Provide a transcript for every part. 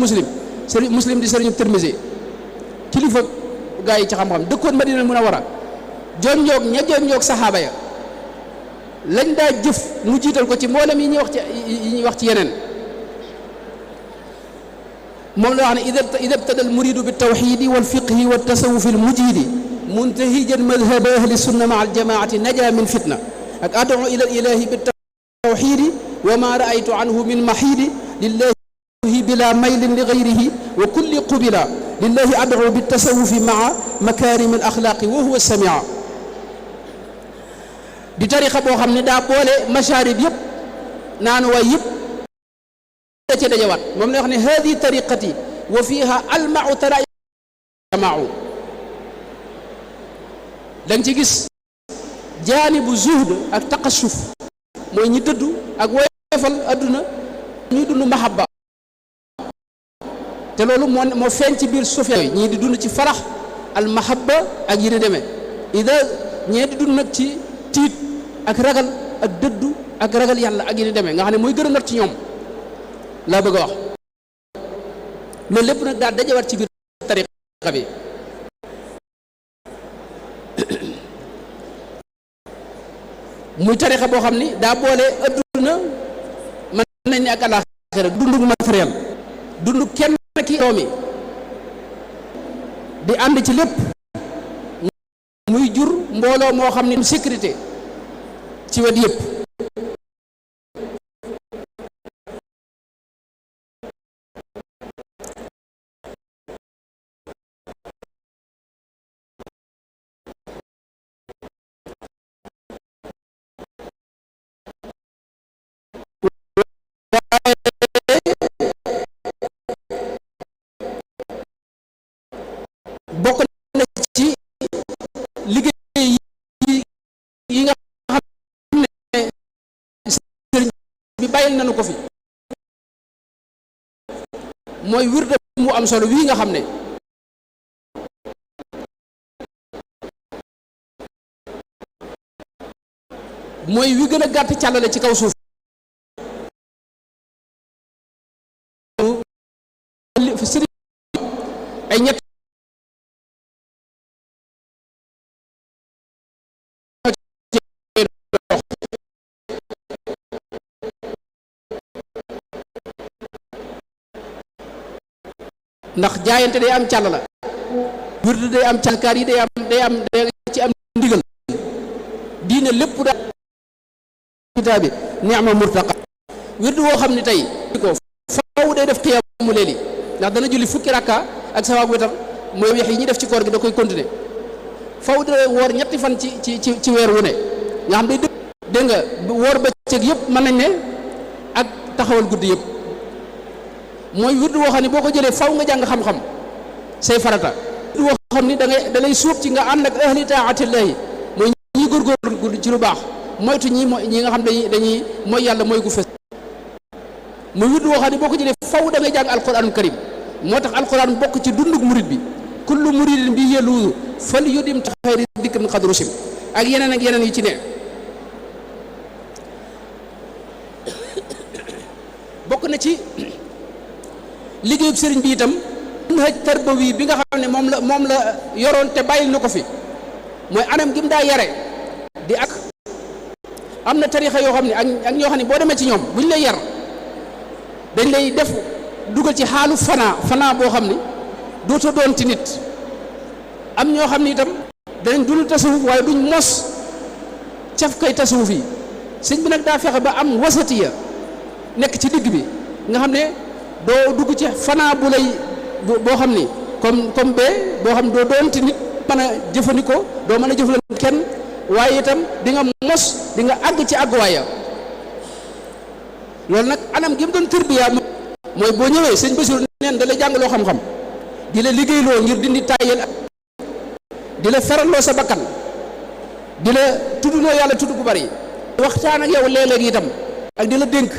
muslim di sëriñu Tirmisi kilifa gaa yi ci xam-xam dëkkoon Madina Munawara jonjoog saxaaba ya lañ daa jëf mu jiital ko ci mboolem yi ñuy wax ci yeneen moom la wax ne ida btada al muridu bi tawxidi wal fiqhi wa tasawufi al mujidi muntahijan madhaba ahli sunna maa al jamaati naja min fitna ak adu ila al ilahi bi tawxidi wa ma raaytu anhu min mahidi lillahi bila maylin li gayrihi wa kulli qubila lillahi adu bi tasawufi maa makarim al axlaqi wa huwa samia di tarixa boo xam ne daa boole masharib yëpp naanu waay yëpp da ci dajawaat moom la wax ne hadi tariqati wa fiha almau tara jamau da nga ci gis jaanibu zuhd ak taqashuf mooy ñi dëddu ak woyofal adduna ñuy dund mahabba te loolu moo feeñ ci biir sufiya yi ñii di dund ci farax al mahabba ak yi di demee ida ñee di dund nag ci tiit ak ragal ak dëddu ak ragal yàlla ak yi di demee nga xam ne mooy gën a not ci ñoom laa bëgg a wax loolu lépp nag daal dajawaat ci biir tariqa bi muy tariqa boo xam ni daa boole adduna mën nañ ne ak àllaaxira dundu matériel dundu kenn ki doomi di ànd ci lépp muy jur mbooloo moo xam ne sécurité ci wet yëpp bokk na ci liggéey yi nga xam ne sëriñ bi bàyyil nañu ko fi mooy wirde mu am solo wii nga xam ne mooy wi gën a gàtt càllale ci kaw suuf sëriñ ay ñett ndax jaayante day am càll la wirdu day am càllkaar yi day ci am ndigal diine lépp da kitaabi ni'ma murtaqa wirdu woo xam ne tey ko faw day def xiyaamu leeli ndax dana julli fukki rakka ak sawaab wetar mooy weex yi ñuy def ci koor gi da koy continuer faw da woor ñetti fan ci weer wu ne nga xam day dégg nga woor bëccëg yëpp mën nañ ne ak taxawal guddi yëpp mooy wirdu woo xam ne boo ko jëlee faw nga jàng xam-xam say farata wirdu woo xam ni da lay suub ci nga ànd ak ahli taatillahi mooy ñi góorgóorlu ci lu baax moytu ñi nga xam dañuy mooy yàlla mooy gu fës muy wirdu woo xam ne boo ko jëlee faw da ngay jàng alquranul karim moo tax alquran bokk ci dundug murid bi kullu muridin bi yeluudu fal yudim ta xayri dikrin xadru sim ak yeneen yu ci ne bokk na ci liggéeyub sëriñ bi itam manhaj tarbawi bi nga xam ne moom la yoroon te bàyyil na ko fi mooy anam gi mu daa yare di ak am na tarixa yoo xam ne ak ñoo xam ne boo demee ci ñoom buñ lay yar dañ lay def dugal ci xaalu fanaa boo xam ne dootoo doon ci nit am ñoo xam ne itam danañ dund tasawuf waaye duñ mos caf kay tasawuf yi sëñ bi nag daa fexe ba am wasatiya nekk ci digg bi nga xam ne doo dugg ci fanaa bu lay boo xam ni comme bee boo xam doo doonte nit mën a jëfandikoo doo mën a jëfandikoo kenn waaye itam di nga mos di nga àgg ci àgguwaaya loolu nag anam gi mu doon tërbiya mooy boo ñëwee sëñ Basiru neen da lay jàngaloo xam-xam di la liggéeyloo ngir dindi tàyyeel di la feralloo sa bakkan di la tuddloo yàlla tudd bu bari waxtaan ak yow léeg-léeg itam ak di la dénk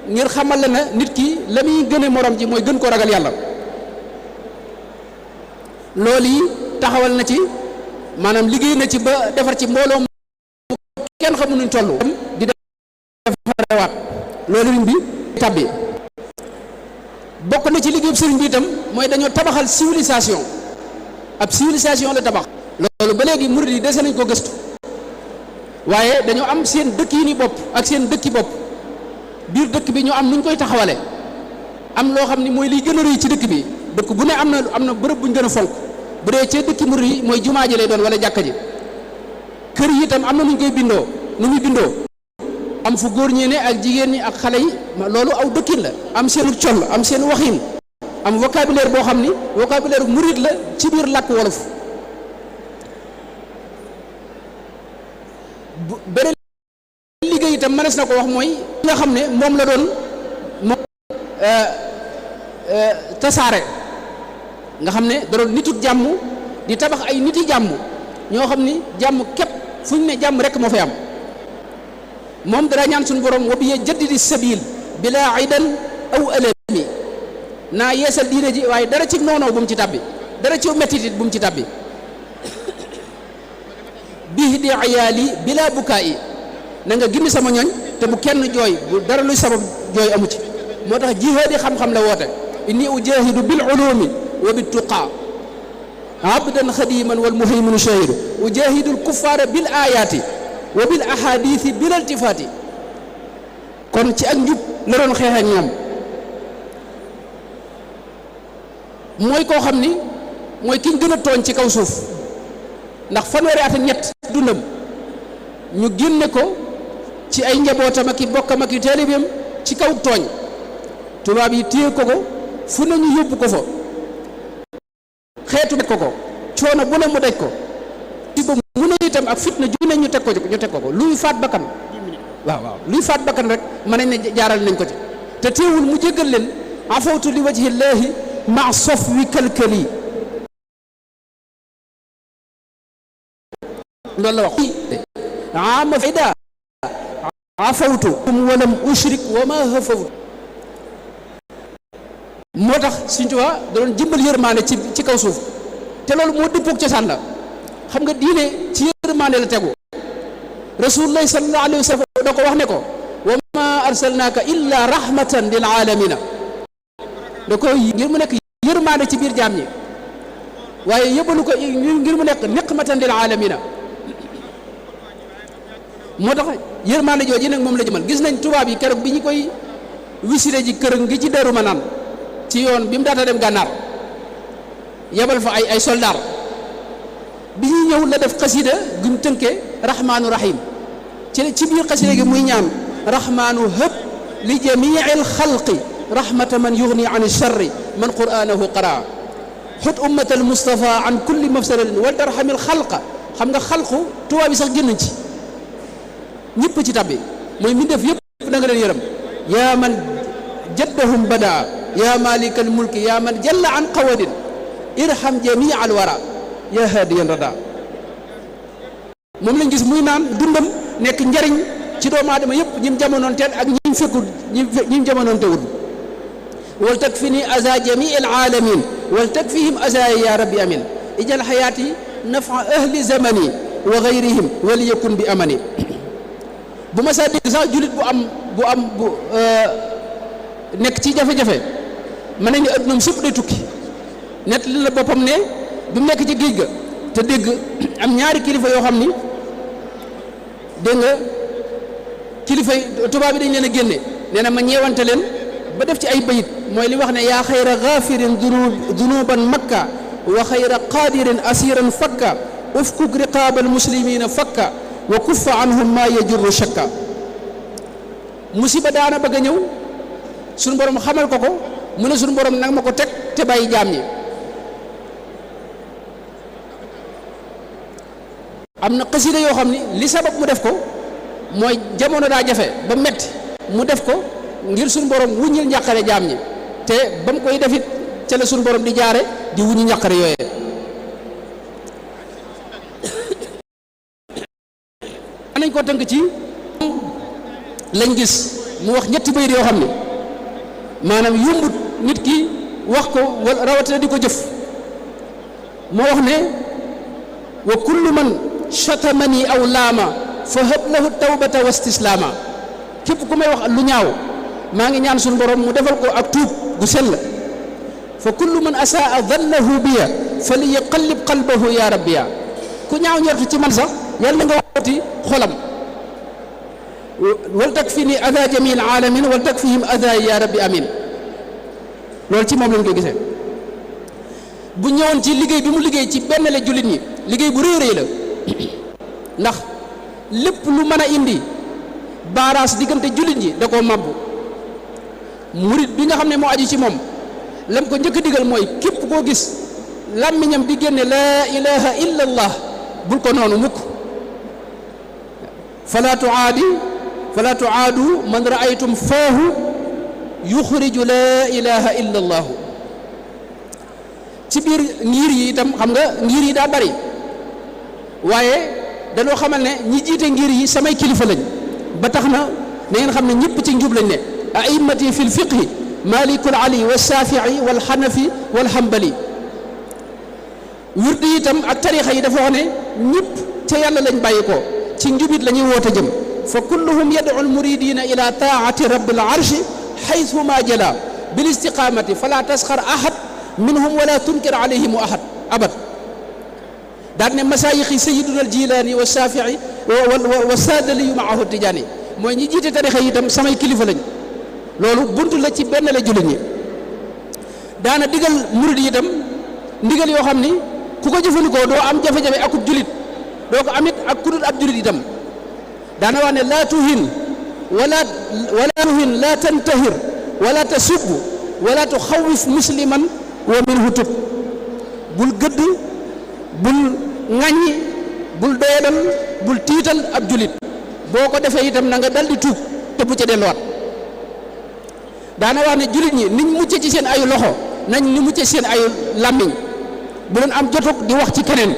ngir xamal la na nit ki la muy gëne morom ji mooy gën ko ragal yàlla loolu yi taxawal na ci maanaam liggéey na ci ba defar ci mbooloo mu kenn xamu nuñ toll di defarewaat loolu rim bi tabbi bokk na ci liggéeyu sëriñ bi itam mooy dañoo tabaxal civilisation ab civilisation la tabax. loolu ba léegi murid yi dese nañ ko gëstu waaye dañoo am seen dëkk yi ni bopp ak seen dëkki bopp biir dëkk bi ñu am nuñ koy taxawale am loo xam ni mooy liy gën a rëy ci dëkk bi dëkk bu ne am na bërëb buñ gën a fonk bu dee cee dëkki murid yi mooy jumaa ji lay doon wala jàkka ji. kër yi itam am na nuñ koy bindoo nu muy bindoo am fu góor ñi ne ak jigéen ñi ak xale yi loolu aw dëkkin la am seenu col am seen waxin am vocabulaire boo xam ni vocabulaire murid la ci biir làkk wolof. beneen liggéey itam mënees na ko wax mooy nga xam ne moom la doon moom tasaare nga xam ne da doon nitut jàmm di tabax ay niti jàmm ñoo xam ni jàmm képp fu ñu ne jàmm rek moo fay am moom dara ñaan suñu borom wa bi jaddidi sabil bila aidan aw alami naa yeesal diine ji waaye dara ci noonoo bu mu ci tàbbi dara ci mettitit bu mu ci tàbbi bii di ayaali bila bukaayi na nga gindi sama ñoñ te bu kenn jooy bu dara luy sabab jooy amu ci moo tax jihaadi xam-xam la woote inni ujahidu bil ulumi wa bit tuqaa abdan xadiman wal muhayminu shahidu ujahidu al kuffaara bil ayaati wa bil ahadithi bil iltifaati kon ci ak njub la doon xeex ak ñoom mooy koo xam ni mooy kiñ gën a tooñ ci kaw suuf ndax fanweeri at ak ñett dundam ñu génne ko ci ay njabootam ak i bokkam ak i taalibeem ci kaw tooñ tubaab yi téye ko fu ne ñu yóbbu ko fa xeetu ko coono bu ne mu daj ko ci ba mu ne itam ak fitna ju ne ñu teg ko luy faat bakkan waaw luy faat bakkan rek mën nañ ne jaaral nañ ko ci te teewul mu jéggal leen afawtu li wajhillaahi ma sof wi kalkali loolu la wax ama fayda afawtu walam ushrik wa ma hafawtu moo tax Sëriñ Tuubaa da doon jëmbal yërmaande ci kaw suuf te loolu moo dëppook cosaan la xam nga diine ci yërmaande la tegu rasulullah sallallahu alayhi wa sallam da ko wax ne ko wa ma arsalnaaka illa rahmatan lil alamina da ko ngir mu nekk yërmaande ci biir jaam ñi waaye yëbalu ko ngir mu nekk niqmatan lil alamina moo tax yërmaande jooju nag moom la jëmal gis nañ tubaab yi keroog bi ñu koy wisile ji kër ngi ci Daaru Manaan ci yoon bi mu daata dem gànnaar yebal fa ay soldaar bi ñuy ñëw la def xasida guñ tënke rahmaanu rahim ci biir xasida gi muy ñaan rahmaanu hëb li jamiil xalqi rahmata man yugni an charri man qur'anahu qaraa xut ummatal mustafa an kulli mafsadatin wal tarhamil xalqa xam nga xalqu tubaab yi sax génnañ ci ñëpp ci tabbi mooy mbindeef yëpp da nga leen yërëm yaa man jaddahum badaa yaa malikal mulki yaa man jalla an qawadin irham jamii al wara yaa haadiyan rada moom lañ gis muy naan dundam nekk njariñ ci doomu aadama yëpp ñim jamonoon teen ak ñim fekkul ñim jamonoon tewul wal takfini aza jamii al alamin wal takfihim aza ya rabbi amin ijal xayaati nafa ahli zamani wa gayrihim wal yakun bi amani bu ma saa dégg sax jullit bu nekk ci jafe-jafe mën nañ ne addunam sëpp day tukki nett li la boppam ne bi mu nekk ci géej ga te dégg am ñaari kilifa yoo xam ni dégg nga kilifa yi tubaab bi dañ leen a génne nee na ma ñeewante leen ba def ci ay bayit mooy li wax ne yaa xayra gaafirin dunuban makka wa xayra qaadirin asiran fakka ufkuk riqaabal muslimina fakka wa kuffa anhum ma yajurru shakka musiba daana bëgg a ñëw suñu borom xamal ko mu ne suñu borom nag ma ko teg te bàyyi jaam ñi am na xasida yoo xam ni li sabab mu def ko mooy jamono daa jafe ba metti mu def ko ngir suñu borom wuññil njàqare jaam ñi te ba mu koy defit ca la suñu borom di jaare di wuññi njàqare yooyee nañ ko tënk ci lañ gis mu wax ñetti bayit yoo xam ni maanaam yombut nit ki wax ko wala rawatina di ko jëf moo wax ne wa kullu man chatamani aw laama fa hab lahu tawbata wa istislaama képp ku may wax lu ñaaw maa ngi ñaan suñu borom mu defal ko ak tuub gu sell fa kullu man asaa dallahu biya fa li yaqallib qalbahu ya rabbiya ku ñaaw njortu ci man sax yàlla nga wooti xolam wal takfini ada jamil alamin wal takfihim ada ya rabbi amin loolu ci moom lañ koy gisee bu ñëwoon ci liggéey bi mu liggéey ci benn la jullit ñi liggéey bu rëy rëy la ndax lépp lu mën a indi baaraas diggante jullit ñi da koo mabbu murit bi nga xam ne moo aju ci moom lam ko njëkk a digal mooy képp koo gis làmmiñam di génne laa ilaha illa allah bul ko noonu mukk fala tuaadu man raaytum faahu yuxriju laa ilaha illa allahu ci biir ngir yi itam xam nga ngir yi daa bari waaye dañoo xamal ne ñi jiite ngir yi samay kilifa lañ ba tax na ngeen xam ne ñëpp ci njub lañ ne a'immati fi lfiqhi malikul ali wa shafii wal xanafi wal xambali wirdu yi itam ak tarixa yi dafa wax ne ñëpp ca yàlla lañ bàyyi ko ci njubit la ñuy woote jëm fa kulluhum yad'u almuridina ila taati rabbil arshi xaytu ma jala bil istiqamati fala tasxar ahad minhum wala tunkir alayhim ahad abad daan ne masayixi sayiduna al jilaani wa shafii wa saadali yu maahu tijaani mooy ñi jiite tarixa yi itam samay kilifa lañ loolu buntu la ci benn la jullit ñi daana digal murid yi itam ndigal yoo xam ni ku ko jëfandikoo doo am jafe-jafe akub jullit doo ko amit ak ku dul ab jullit itam daana wax ne laa tuhin wala tuhin laa tantahir wala tasub wala tuxawif musliman wa minhu tub bul gëdd bul ŋàññi bul doyadal bul tiital ab jullit boo ko defee itam na nga dal di tuub te bu ca delluwaat daana wax ne jullit ñi niñ mucce ci seen ayu loxo nañ ni mucce ci seen ayu làmmiñ bu leen am jotug di wax ci keneen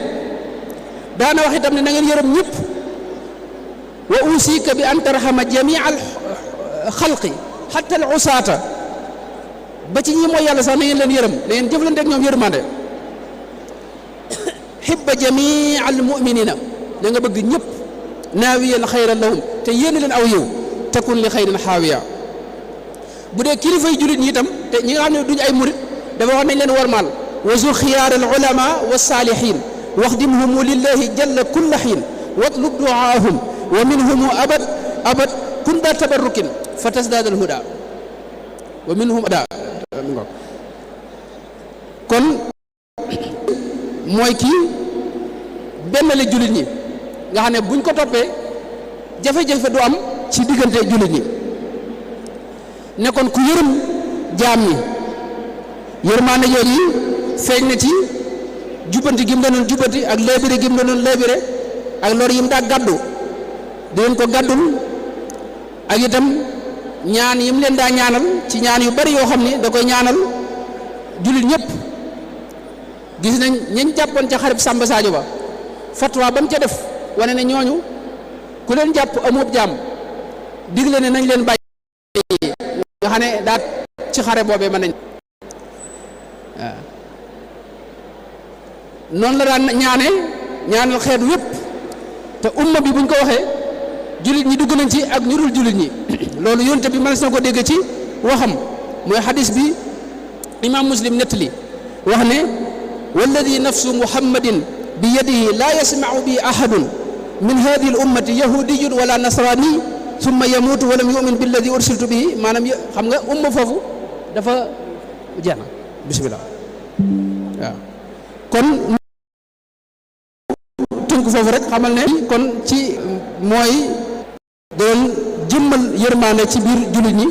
daana wax itam ne na ngeen yërëm ñëpp wa usika bi an tarhama jamia al xalqi xatta al usaata ba ci ñi mooy yàlla sax na ngeen leen yërëm na ngeen jëflante ak ñoom yërmande xibba jamia al muminina da nga bëgg ñëpp naawiyan xayran lahum te yéen leen aw yiw takun li xayrin xaawiya bu dee kilifa yi jullit ñi itam te ñi nga xam ne duñ ay murit dafa wax nañ leen warmaal wa zur xiyaar al ulama wa saalihin waxdimhumu lillahi jalla kulla xiin watlub duaahum wa minhumu abad kun daa tabarrukin fa tasdaad al huda wa minhum da kon mooy kii benn la jullit ñi nga xam ne buñ ko toppee jafe-jafe du am ci diggante jullit ñi ne kon ku yërëm jaam ñi yërmaande jooju feeñ na ci jubbanti gi mu doon jubbanti ak léebire gi mu doon léebire ak lor yi mu daa gàddu di leen ko gàddul ak itam ñaan yi mu leen daa ñaanal ci ñaan yu bari yoo xam ni da koy ñaanal jullit ñëpp gis nañ ñañ jàppoon ca xarib Samba Sadio ba fatwa ba mu ca def wane ne ñooñu ku leen jàpp amub jaam digle ne nañ leen bàyyi nga xam ne daat ci xare boobee mën nañ waaw noonu la daan ñaanal xeet wépp te umma bi buñ ko waxee jullit ñi dugg nañ ci ak ñu dul jullit ñi loolu yonte bi mënees na ko dégg ci waxam mooy xadis bi imam muslim nettali wax ne walladi nafsu muhammadin bi yadihi laa yasmau bi ahadun min hadihi al ummati yahudiyun wala nasrani summa yamuutu walam yumin billadi ursiltu bihi maanaam xam nga umma foofu dafa jeex na bismillah waaw kon tënk foofu rek xamal ne kon ci mooy doon jëmmal yërmaande ci biir jullit ñi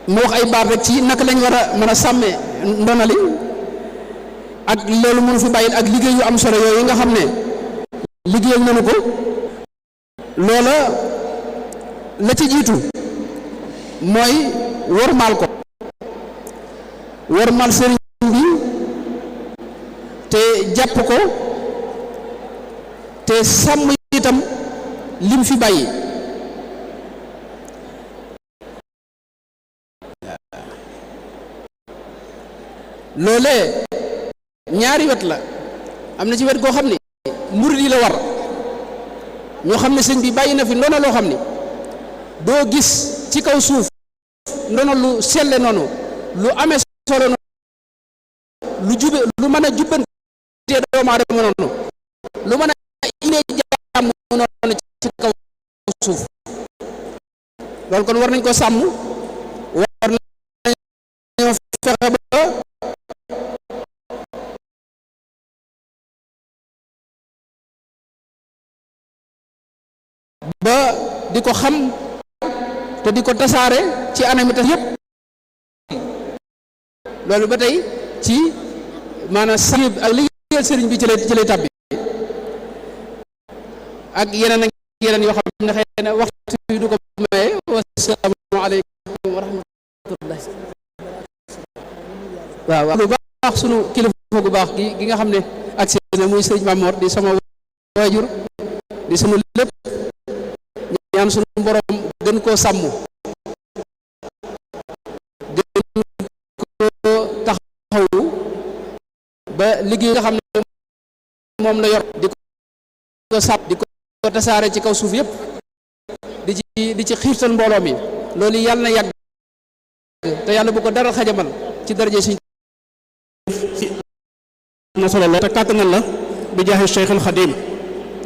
mu wax ay baat rek ci naka lañ war a mën a sàmmee ndonali ak loolu mënu fi bàyyil ak liggéey yu am solo yooyu nga xam ne liggéeyal nañu ko loola la ci jiitu mooy wormaal ko wormaal sëriñ bi te jàpp ko te sàmm itam lim fi bàyyi loolee ñaari wet la am na ci wet goo xam ne murid yi la war ñoo xam ne sëñ bi bàyyi na fi ndono loo xam ne doo gis ci kaw suuf ndono lu selle noonu lu amee solo noonu lu jube lu mën a jubbantee doomu aadama noonu lu mën a indee jàmm noonu ci kaw suuf loolu kon war nañ ko sàmm war nañoo fexe ba di ko xam te di ko tasaare ci anam itam yëpp loolu ba tey ci maanaam sëriñ ak liggéeyal sëriñ bi ci lay tàbbi ak yeneen ak yeneen yoo xam ne xëy na waxtu yi du ko maye. Wassalaamu aleykum wa rahmatullah. waaw lu baax sunu kilifa gu baax gi nga xam ne ak seen muy sëriñ Mamor di sama waajur di sunu lépp ñaan sunu borom gën koo sàmm ba liggéey nga xam ne moom la yor di ko sàpp di ko tasaare ci kaw suuf yëpp di ci xiirtal mbooloo mi loolu yàlla na yàgg te yàlla bu ko dara xajamal ci daraje suñ na solo la te kàttanal la bi jaaxe Cheikhul Khadim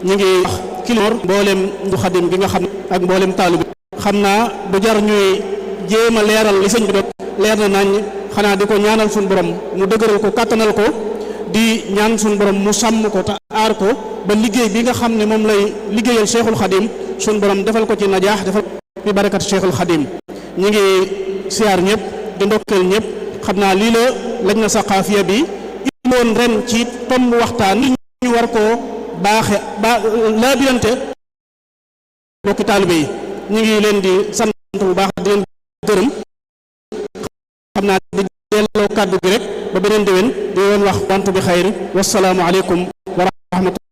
ñu ngi wax kilomor mboolem du Khadim gi nga xam ne ak mboolem taalu bi xam naa du jar ñuy jéem a leeral li sëñ bi doon leer na nañ xanaa di ko ñaanal suñu borom mu dëgëral ko kàttanal ko di ñaan suñu borom mu sàmm ko te aar ko ba liggéey bi nga xam ne moom lay liggéeyal Cheikhul Khadim suñu borom defal ko ci najaax defal bi barakat Cheikhul Khadim ñu ngi siyaar ñëpp di ndokkeel ñëpp xam naa lii la lañ na saqaafiya bi loon ren ci tomb waxtaan ñu war koo baaxe laabirante bokki taalibe yi ñu ngi leen di sant bu baax di leen gërëm xam naa di delloo kàddu gi rek ba beneen déwén di leen wax wantu bi xayri wassalaamu aleykum wa rahmatulah